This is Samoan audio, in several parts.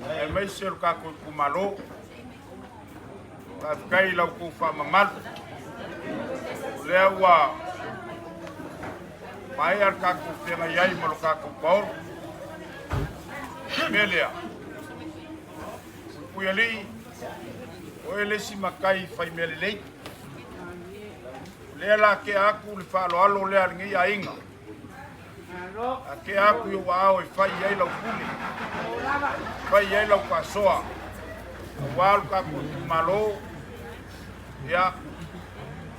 Aemaise o le tatou itumalo. Faafetai i la outou faamamalu. O lea ua maea le tatou feagai ai ma lo tatou paolo. O le mea lea, Puipuialii, o oe le isi matai fai mea lelei. O lea la tea atu le faaaloalo lea a lenei aiga. A tea atu i ou aao e fai i ai lau pule, fai i ai lau faasoa, aua lo tatou itumalo, ia,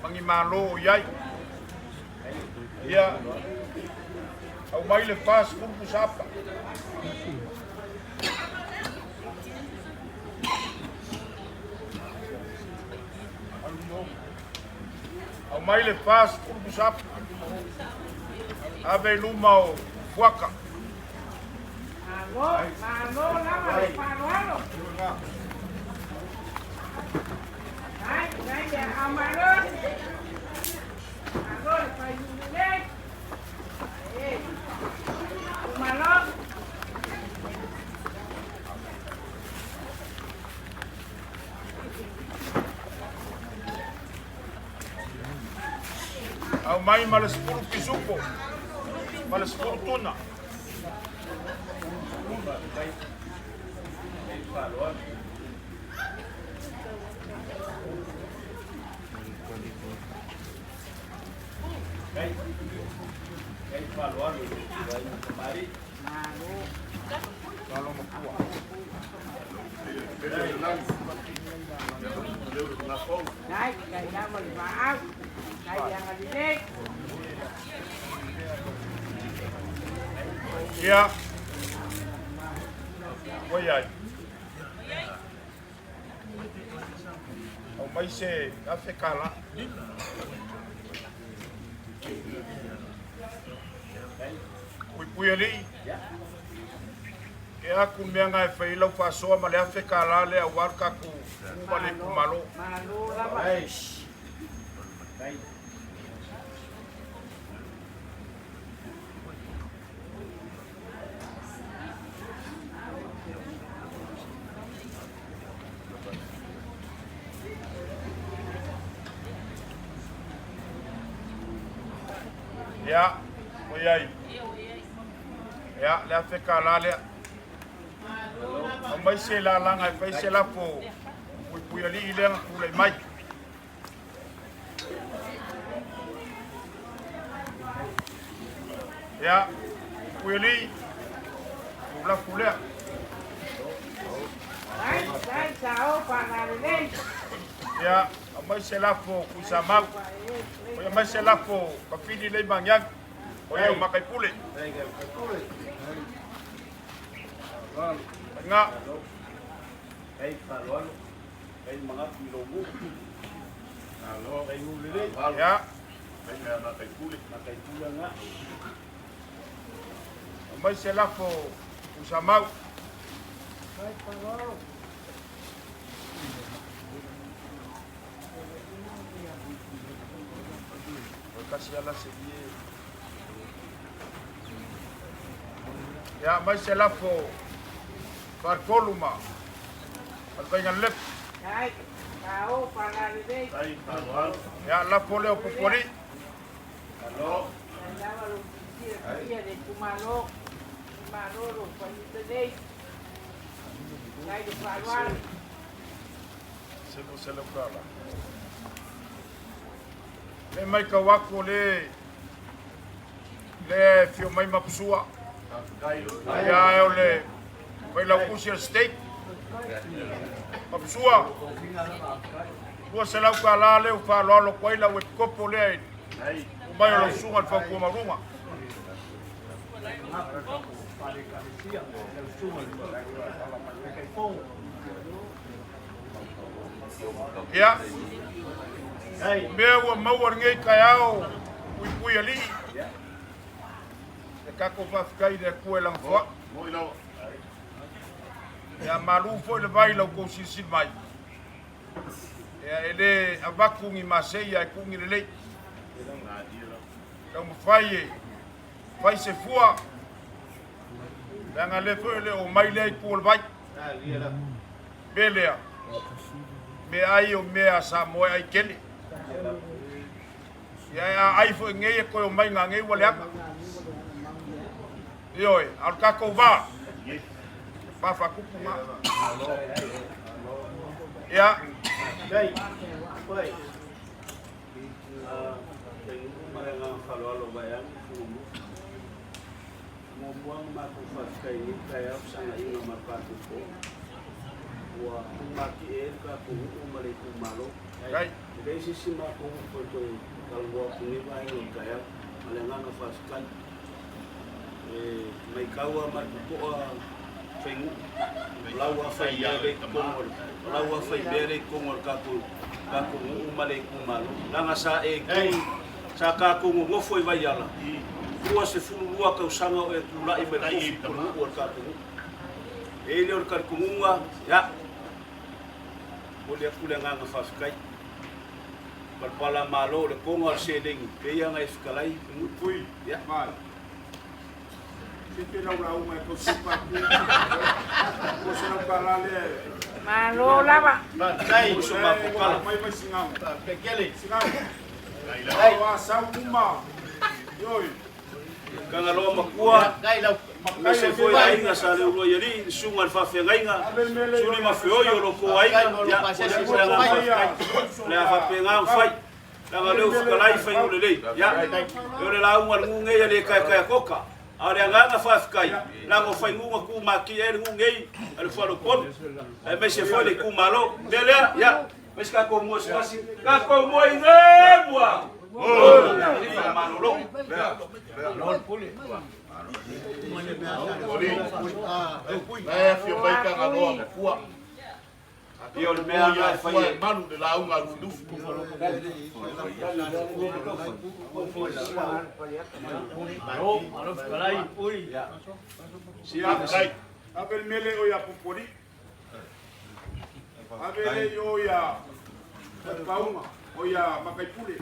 ma ni malo o i ai. Ia, aumai le 40 pusa apa. Aumai le 40 pusa apa. Ave i luma o Fuata. Malo, malo lava le faaaloalo. Ai, ai, a malo. Malo le faiulu lelei. E. Malo. Aumai ma le 10 pisupo ma le 10 tuna. Ia, ua i ai. Aumai se $1,000. Puipuialii, e aku le mea na e fai ai lau faasoa ma le $1,000 lea aua le tatou nuu ma le itumalo. Ia, ua i ai. Ia, le $1,000 lea. Aumai se lalaga e fai se lafo puipuialii lea na tulai mai. Ia, Puipuialii, ou lafo lea. Ia, aumai se lafo Tuisamau. Oi, aumai se lafo Kafili lei Magiagi. O ia o Makaipule. Faiga. Ia. Aumai se lafo Tuisamau. Kasi ala se ie. Ia, aumai se lafo Faletolu ma Falevaigalelepu. Ia, lafo lea o Pupualii. $900. E matau atu o le lea e fio mai Mapusua. Ia o le Failautusi o le State. Mapusua, $200 lea ua faaaloalo atu ai lau epikopo lea i mai o lau susuga i le fautua maualuga. Ia, o mea ua maua lenei taeao puipuialii, e tatou faafetai i le Atua i lana foai. Ia malu foi le vai i la outou silasila mai. Ia e le avatu ni masei ae tuu ni lelei. Taumafai e fai se fua. Leaga lea foi e le o mai lea i tua o le vai. Mea lea, meaai o mea a Samoa e ai tele. Ia e a ai foi nei e toe o mai ngā nei ua leaga. Ioe, a o le tatou va, va faatupu ngā. Ia. Ma le agaga faaaloalo vaeane Fugamu. Muamua ona matou faafetai i lenei taeao fesagai ma le tatou po. Ua tumatie ai le tatou nuu ma le itumalo. E leai se isi matou upu e toe talanoa atu i lenei vaega o le taeao ma le agaga faafetai. E maitau lava ma le totoa fainuu, o lau lava faimea lea i totonu o le, o lau lava faimea lea i totonu o le tatou, tatou nuu ma le itumalo. Leaga sa e tu, sa tatou nonofo i Vaiala, 22 tausaga o e tulai mai le tofi pulenuu o le tatou nuu. E i ai lea o le talitonuga, ia, momoli atu le agaga faafetai. Palapala malo o le toga o le seleni, pei ona e fetalai, Pui, ia. Mai. Se te lau lauga e tau supa atu. Ko se lau tala lea e. Malo lava. Uso ma pukala. Mai mai singago. Singago. Ai. Sau uma. Ioi. Kangaloa makua, aemaise foi aiga sa le ulua i alii, le susuga i le faafeagaiga, Suli ma Feoi o lo outou aiga, ia, o le atu le agaga faafetai. O le a faapena ona fai, leaga o lea ua fetalai faiga lelei. Ia, e o le lauga a le nuu nei e le taetaea toka, a o le agaga faafetai, leaga o faiguga tumatie ai le nuu nei a le Fuailopolu, aemaise foi le itumalo. O le mea lea, ia, aemaise tatou mua se tasi, tatou mua i le mua! Malolo. La e afio mai Kangaloa Makua. Ia o le mea lena e fai e malu le lauga a Lufilufi. Ia, ave le mele o ia Pupuri. Ave le i o ia Pauga, o ia Makaipule.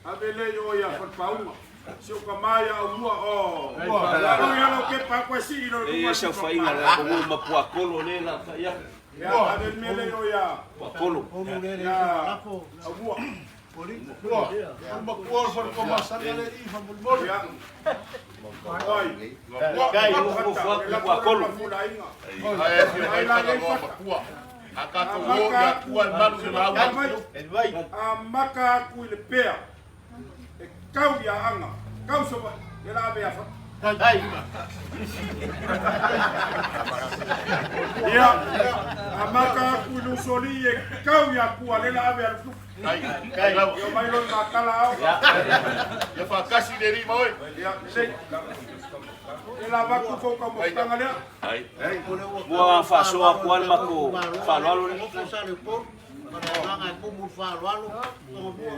Ave le i o ia Pauga. Si o ka mai a ua o. Ua ia lo ke pa ko si ilo E ia sau faiga le atunuu ma puakolo le la ta ia. Ia ave le mele o ia Puakolo. ia aua. Makua o le falekomasana le i faamolemole. Ia. Oi. Puakolo. Ae afio mai Kangaloa Makua. A tatou o ia tua e malu le lauga a Lufilufi. A maka aku i le pea. E kau ia anga. Kau so e la ave afa. Ia, a maka aku i lusoli e kau ia kua le la ave alu. Ai, ai lava. Ia mai lo makala au. Ia faakasi le alii ma oe. Ia, sei. E la vaku fau ka mo tanga lea. Mua faasoa atu ai le matou faaaloalo le. E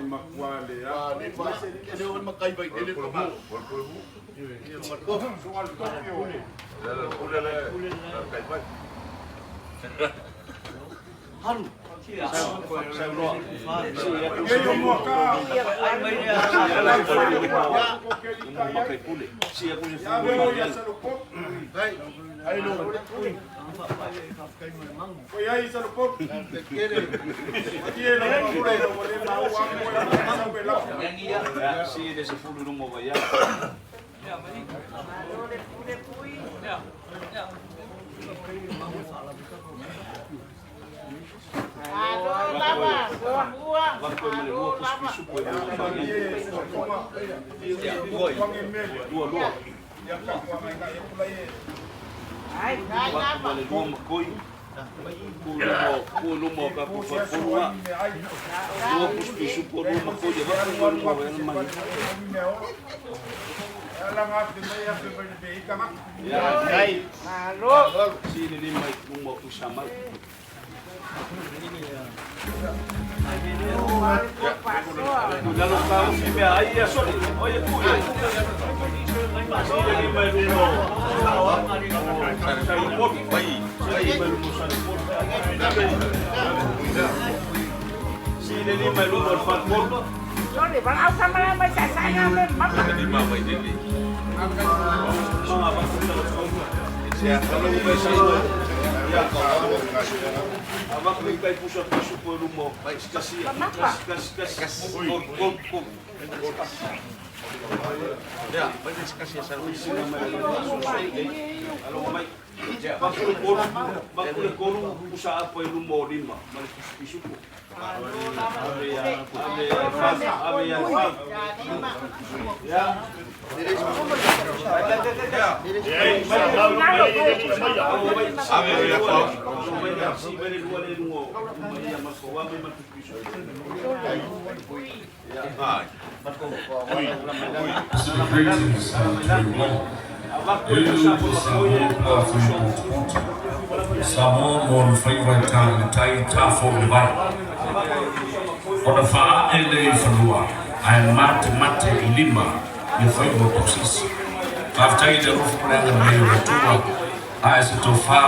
makua le a. Le le o le makai vai tele pa malo. Sunga le topi o. Saunoa. Ei o mua ka. Makaipule. Sia ku se Ia fulu ave o mai ia ai. salupop. Ai lo. Ko ia i salupop. Tie la pule o le mau a ko e sa pe la. Ia, si le se fulu lumo vai ai. Malo le pule pui. Malo lava. Mua. Vaku e ma le lua pusi pisupu e lua fa Ie, sotonga. Wangi mele. Lua lua. Ia ka kua ngai ngai e pula ie. Ai, Vaku ma le lua makoi. Ku lumo, ku lumo ka ku fa fulu nga. Lua pusi pisupu lua makoi e vaku ma lumo vai mai. Ia, malo. si le lima i lumo ku sa mai. Malo fasoa. Ku lalo ka ufi mea ai ia soli. Oye ku ia. Si le lima i lumo. Salupolu. Si le lima i lumo salupolu. Si le lima i lumo o le falupolu. Sole, walau sama mai sa sa ngam le maka. Greetings to you all. Eu te Samoa Fui Samoa mo le faiva e tā le tai tafo i le vai. Ona faae lea i fanua, ae matemate i lima ia faiva o tausisi. Faafetai i le alofa ma le agalelei o le Atua, ae se tofa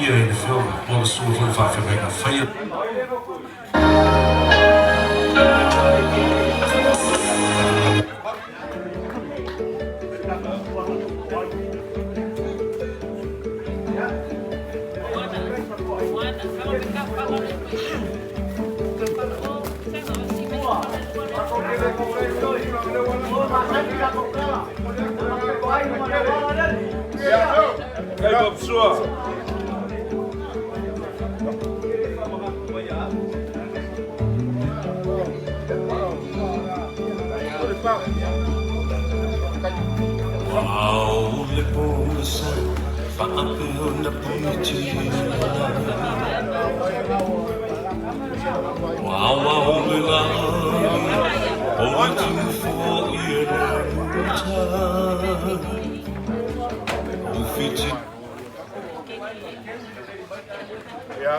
ia i le Afioga po o le Susuga foi i le Faafeagaiga. Faia. Ao le posa faapea ona puiti Wao le lagi o le tufo i e le muta O whiti Ia.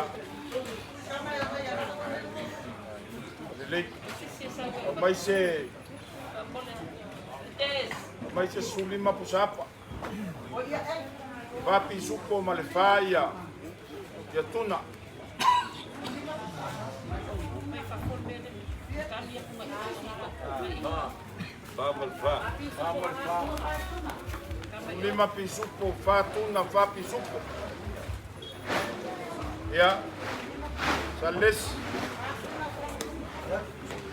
Lelei. Aumai se aumai se 15 pusa apa. Fa pisupo ma le fa ia ia tuna. 15 pisupo, fa tuna, fa pisupo. Ia, Salesi.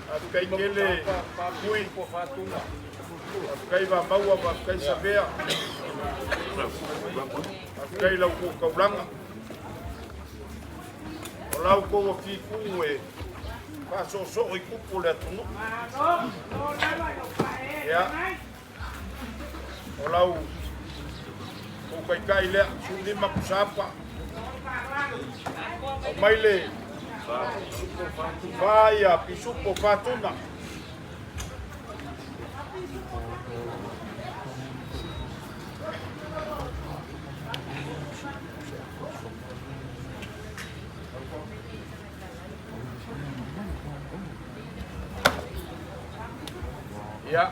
Faafetai tele Pui. Faafetai Vamaua, faafetai Savea. Faafetai lau kou kaulanga. O lau kou afiku e faasoosoo i kupu o le atunuu. Ia, o lau kou taitai lea, 15 pusa apa. Aumai le fa ia pisupo fa tuna. Ia,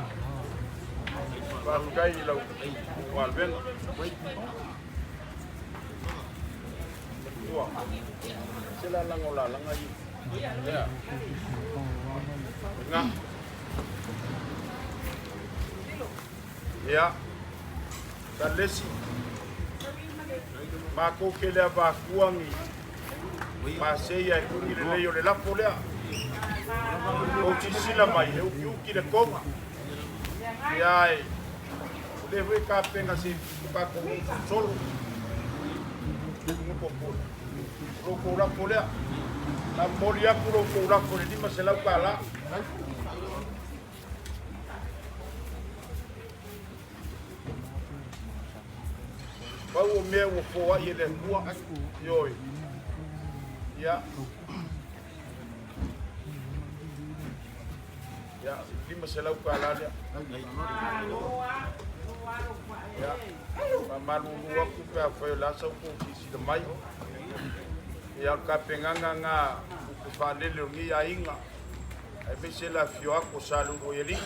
faafetai i lau galuega. Ua, se lalaga o lalaga ia. Ia. Nga. Ia, Salesi. Makou ke le avakua ni maseia e kugi lelei o le lafo lea. Ou sisila mai, e ukiuki le koga. Ia e, o le foi kapenga se kako solo. Ngupo Lo kou lafo lea. Na moli aku lo kou lafo le 500 kālā. Pau o mea ua foai e le Atua. Ioe. Ia. Ia, 500 kālā lea. Ia. Faamalulu aku pe afai o le asa ua kou sisila mai. Ia, o le kapegaga gā upu faalele o lenei aiga. Aemaise le afio aku o Sa Lulu i Alii.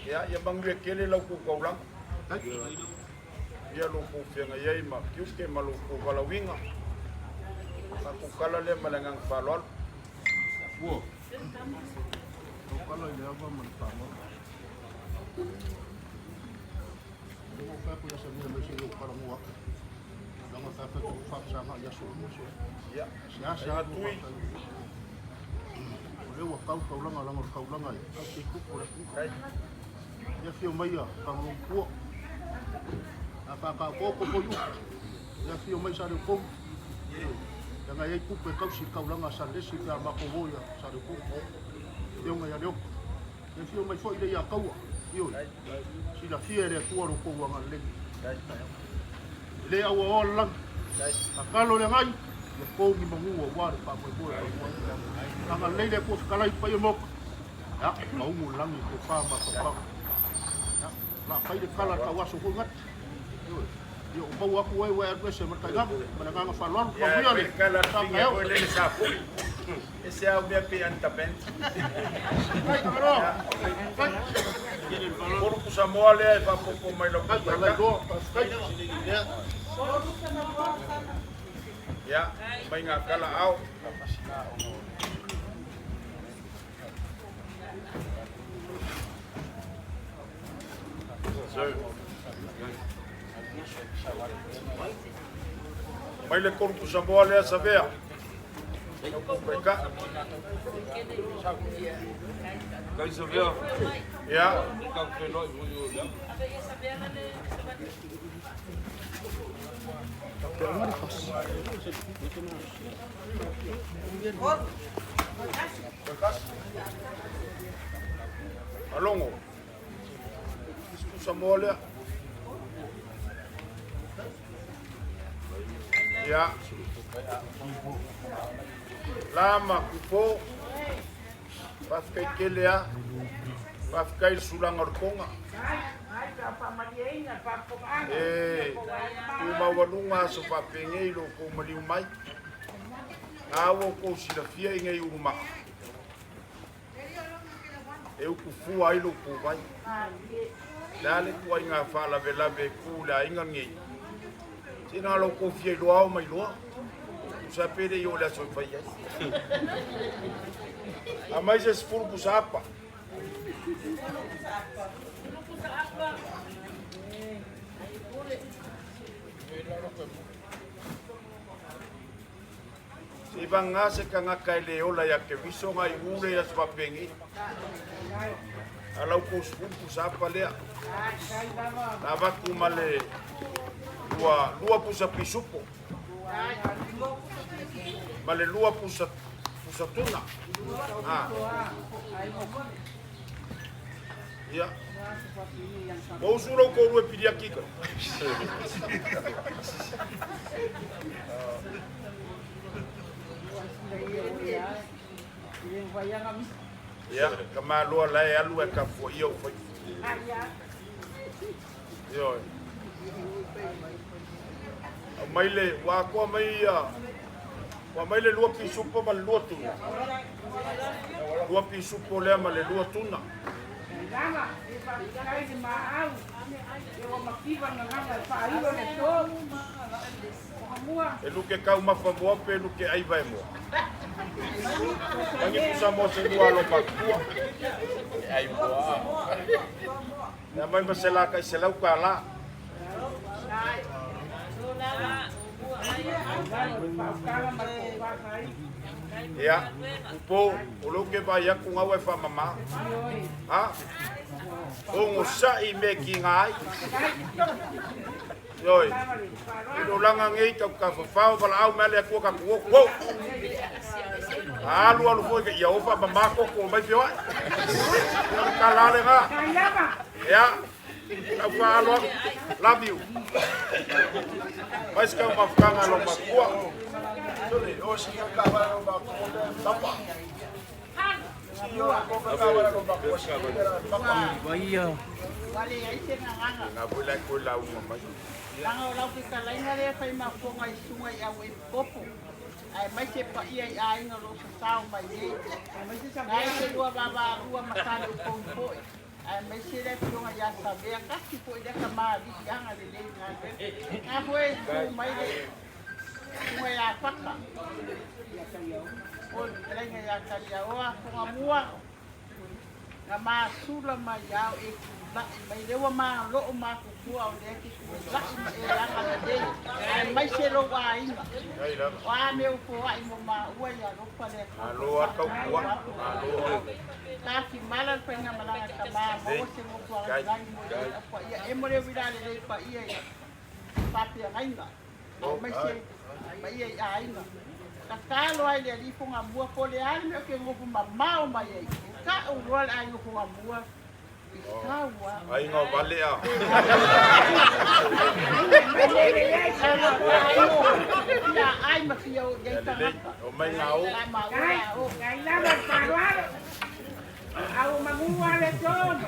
Ia, ia manuia tele lau kou taulaga. Ia lo kou feagai ai ma tiute ma lo kou valaauina. Tatou kala lea ma le agaga faaaloalo. atu ia Samia mai se i ou talanoa atu. Leaga sa fai atu faapesaga i aso uma so. Ia. Seasea atu faafetai. O lea ua tau taulaga leaga o le taulaga e tausi ai tupu o le atunuu. Ia afio mai ia Tagaloamatua. A faataotooto foi upu. Ia afio mai Saleupolu. Leaga e i ai tupu e tausi i le taulaga a Salelesi pe a matou o ia Saleupolu. Afioga ia Leota. Ia afio mai foi Leiataua. Ioe. Silafia e le Atua lo outou agalelei. E le auaoa le lagi. Tatalo le agai, ia pou ni manu aua le faamoemoe o tatou ai. Agalelei le Atua fetalai i le paia o le Maota. Ia, maugu le lagi i tofa ma faautaga. Ia, o le a fai le tala i le tauaso foi gata. Ioe. Ia ua maua atu oe ua e alu ese ma le tainaga ma le agaga faaaloalo. Ia, Manuia fai le le tala a le sa figa taeao. foi lele sa foi. Ese au mea pe anta ben. Fai, Tagaloa. Fai. Kolu pusa moa lea e faapopo mai lau Fai, kuka alai ka. loa. Faafetai. Ia, mai ngā kala ao. Mai le kolu pusa moa lea Savea. Lau kuka ka. Ia. Alongo. Isi pusa moa lea. Ia. La ma kupo. Faafetai tele a. Faafetai le sulaga o le toga. E tumaualuga aso faapegei lo outou maliu mai. Na ua outou silafia i nei ulumaa. E utufua ai lo outou vai. Le a le tuaiga faalavelave e tu i le aiga lenei. Se na o lo outou fia iloa ao mai loa. Tusa pe le i o le aso e fai ai. Aumai se 10 pusa apa. Se i vaga se tagata e lē ola ia Keriso ga iū le aso faapegei. A lau kou 10 pusa apa lea. Na avatu ma le lua pusa pisupo. Ma le lua pusa pusa tuna. Ah. Ia. Ua usu lou toalua e piliaki ka. Ia, ka maloa la e alu e ka fuaia ou faiva. Ioe. Aumai le, ua atoa mai ia, ua aumai le lua pisupo ma le lua tuna. Lua pisupo lea ma le lua tuna. E luke taumafa moa pe luke ai vae moa. Magi pusa moa se lua alo matua. Ia mai ma se la kai se lau ka la. Ia, upo, o lou ke vai aku ngau e whamama. Ha? O ngo sa'i me ki ngā ai. Ioi, i lo langa ngei kau ka whawhao wala au mea le akua ka kuo kuo. Alu alu foi ia o whamama koko o mai whioai. Ia le ka la le ngā. Ia, kau whaalo aku. Love you. Mai se kau mafukanga lo makua. Sole, o si ka wala no ba ko tapa. Si o ko ka wala no ba ko si tapa. Ngā vui lai koe lau unga mai. Langa o lau fetalaina lea faimafoga i suga i au e popo. Ae mai se paia i aiga o loo sasao mai nei. Nae se lua vaavaalua ma sale upou fo'i. Ae mai se le afioga iā Savea kasi fo'i lea kamāli'i aga lelei galuega. Na foe tu mai le suga iā Faka. O le fetalaiga iā Taliaoa Fogamua. Na masula mai ao e tula'i mai lea ua maloo matou. Atua o lea e te tulai ma e agalelei, aemaise lou aiga. O a mea ua foai mo maua i alofa le Atua. Malo a tautua. Malo. Tafimala le faigamalaga tama, maua se loto lagilagi mo le paia. E mo le uila lelei paia i faafeagaiga, aemaise paia i aiga. Tatalo ai le alii Fogamua, po o le a le mea ou te nofo mamao mai ai, e tau loa le aiga Fogamua i sau a. Aiga o vale a. Fia ai ma fia o i ai tagata. O mai ngā o. La maua o. Gai lava le faaaloalo. Au magua le tono.